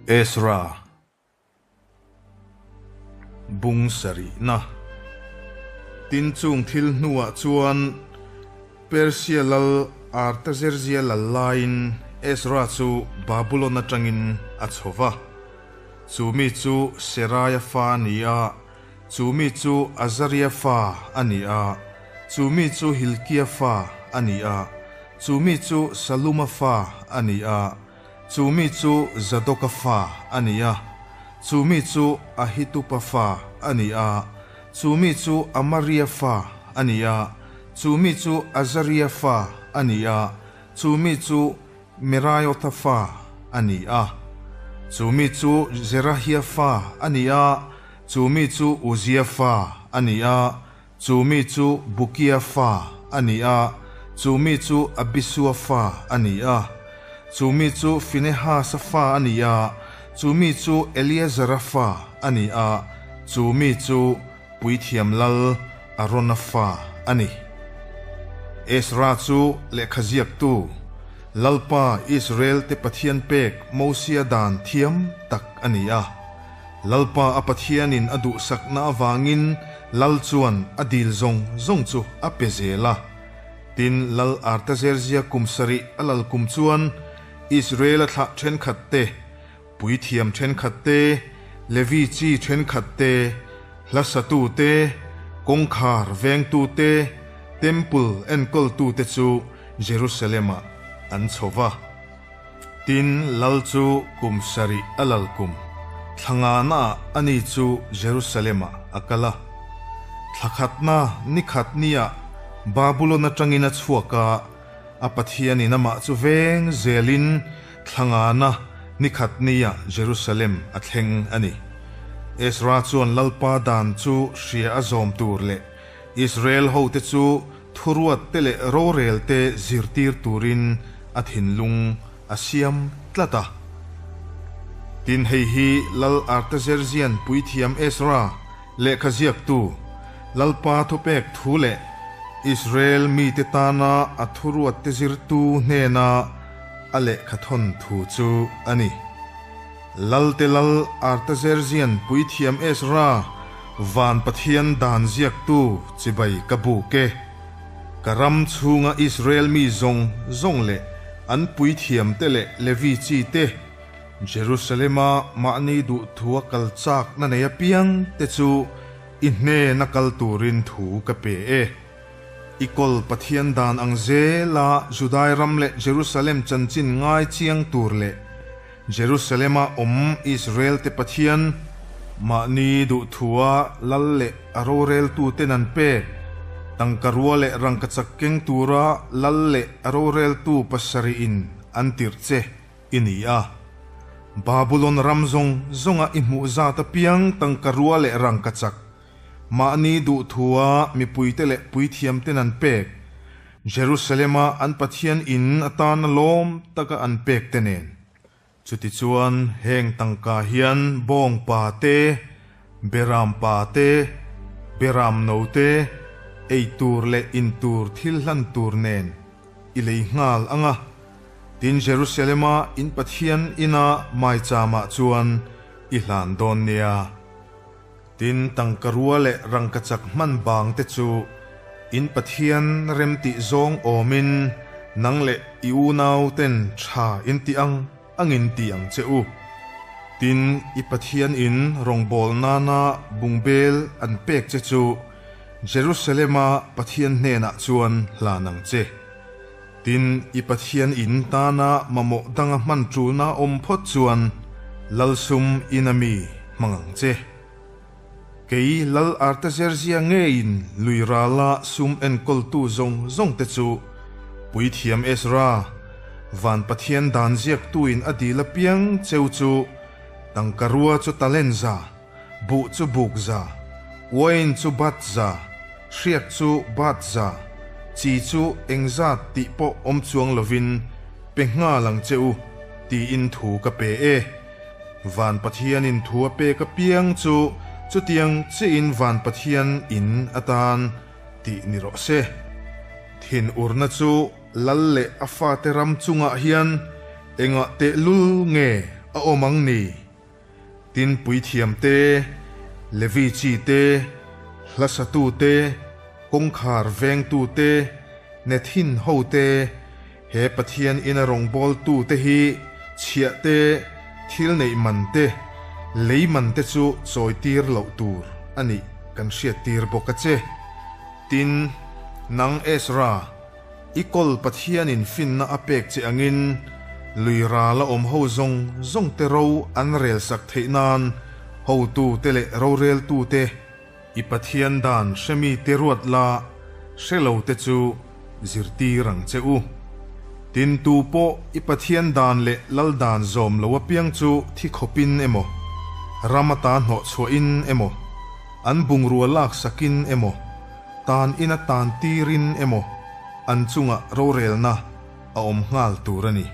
Ezra bung sarihna. Tin chung thil hnuah chuan Persia lal Artazerzia lal laiin Ezra chu Babulon atangin a chho va. Chu mi chu Seraia fa a ni a, chu mi chu Azaria fa a ni a, chu mi chu Hilkia fa a ni a, chu mi chu Saluma fa a ni a, Chu mi chu Zadoka fa a ni a, chu mi chu Ahitupa fa a ni a, chu mi chu Amaria fa a ni a, chu mi chu Azaria fa a ni a, chu mi chu Meraiotha fa a ni a, chu mi chu Zerahia fa a ni a, chu mi chu Uzia fa a ni a, chu mi chu Bukia fa a ni a, chu mi chu Abisua fa a ni a, chu mi chu Finehasa fa a ni a, chu mi chu Eleazara fa a ni a, chu mi chu Puithiam Lal Arona fa a ni. Ezra chu lehkha ziaktu, Lalpa Israel-te Pathian pek Mosia dan thiam tak a ni a. Lalpa a Pathianin a duhsakna avangin Lal chuan a dil zawng zawng chu a pe zel a. Tin, Lal Artazerzia kum sarih a lal kum chuan Israel-a thlah thenkhat te, puithiam thenkhat te, Levi chi thenkhat te, hlasatu te, kawngkhar vengtu te, Temple enkawltu te chu Jerusalem-ah an chho va. Tin, Lal chu kum sarih a lal kum thla ngana ah ani chu Jerusalem-ah a kal a. Thla khatna ni khat niah Babulon atangin a chhuak a, a Pathianin amah chu veng zelin thla ngana ni khat niah Jerusalem a thleng a ni. Ezra chuan Lalpa dan chu hria a zawm tur leh Israel hote chu Thuruat te leh rorel te zirtir turin a thinlung a siam tlat a. Tin, hei hi Lal Artaxerxian puithiam Ezra lehkha ziaktu, Lalpa thupek thu leh Israel mite tana a thuruat te zirtu hnena a lehkha thawn thu chu a ni. Lalte Lal Artaxerxian puithiam Ezra, van Pathian dan ziaktu chibai ka buk e. Ka ram chhunga Israel mi zawng zawng leh an puithiamte leh Levi chi te, Jerusalema mahni duhthua kal chakna nei apiang te chu i hnena kal turin thu ka pe e. I kawl Pathian dan ang zela Judai ram leh Jerusalem chanchin ngai chiang tur leh Jerusalem-a awm Israel-te Pathian, mahni duhthua lal leh a roreltuten an pek, tangka rua leh rangkachak keng tura lal leh a roreltu pasarihin an tirh che i ni a. Babulon ram zawng zawnga i hmuh zat apiang tangka rua leh rangkachak, mahni duhthua mipuite leh puithiamten an pek, Jerusalem-a an Pathian in atana lawm taka an pek te nen. Chutichuan heng tangka hian bawng pa te, beram pa te, beram no te, ei tur leh in tur thil hlan tur nen i lei nghal ang a. Tin Jerusalem-a in Pathian ina maicham-ah chuan i hlan dawn nia. Tin, tangka rua leh rangkachak hman bang te chu in Pathian remtih zawng awmin nang leh i unau ten tha in tih ang angin ti ang che u. Tin, i Pathian in rawngbâwl nana bungbel an pek che chu Jerusalem-a Pathian hnenah chuan hlan ang che. Tin, i Pathian in tana mamawh danga hman ṭulna awm phawt chuan Lalsum ina mi hmang ang che. Kei Lal Artaxerxia ngeiin lui rala sum enkawltu zawng zawng te chu Puithiam Ezra, van Pathian dan ziaktuin a dil apiang cheu chu tangka rua chu talent za, buh chu buk za, uain chu bat za, hriak chu bat za, chi chu engzat tih pawh awm chuang lovin pe nghal ang che u, tiin thu ka pe e. Van Pathianin thu a pek apiang chu chutiang chiahin Van Pathian in atan tih ni rawh se. Thinurna chu Lal leh a fate ram chungah hian engah tehlul nge a awm ang ni? Tin, puithiam te, Levi chi te, hla satu te, kawngkhar vengtu te, Nethin ho te, he Pathian ina rawngbawltu te hi chhiah te, thil neih man te, lei man te chu chawitir loh tur a nih kan hriattir bawk a che. Tin, nang Ezra, i kawl Pathianin finna a pek che angin lui ral a awm ho zawng zawng te ro an rel sak theih nan hotu te leh roreltu te, I Pathian dan hremi te ruat la hre lo te chu zirtir ang che u. Tin tu pawh i Pathian dan leh lal dan zawm lo apiang chu thi khawpin emaw, ram ata hnawh chhuahin emaw, an bungrua lak sakin emaw, tan ina tan tirin emaw an chungah rorelna a awm nghal tur a ni,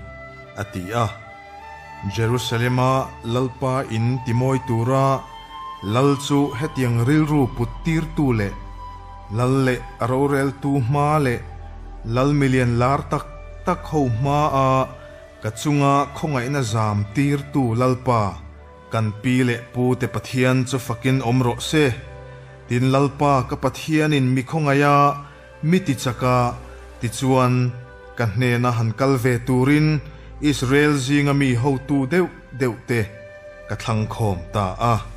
a ti a. Jerusalema Lalpa in timawi tura Lal chu hetiang rilru put tirtu leh Lal leh a roreltu hma leh Lal milian lar tak tak ho hmaa ka chunga khawngaihna zam tirtu Lalpa Kan pi leh pu te Pathian chu fakin awm rawh se. Tin Lalpa ka Pathianin mi khawngaih a, mi ti chak a, tichuan ka hnena han kal ve turin Israel zinga mi hotu deuh deuh te ka thlang khawm ta a.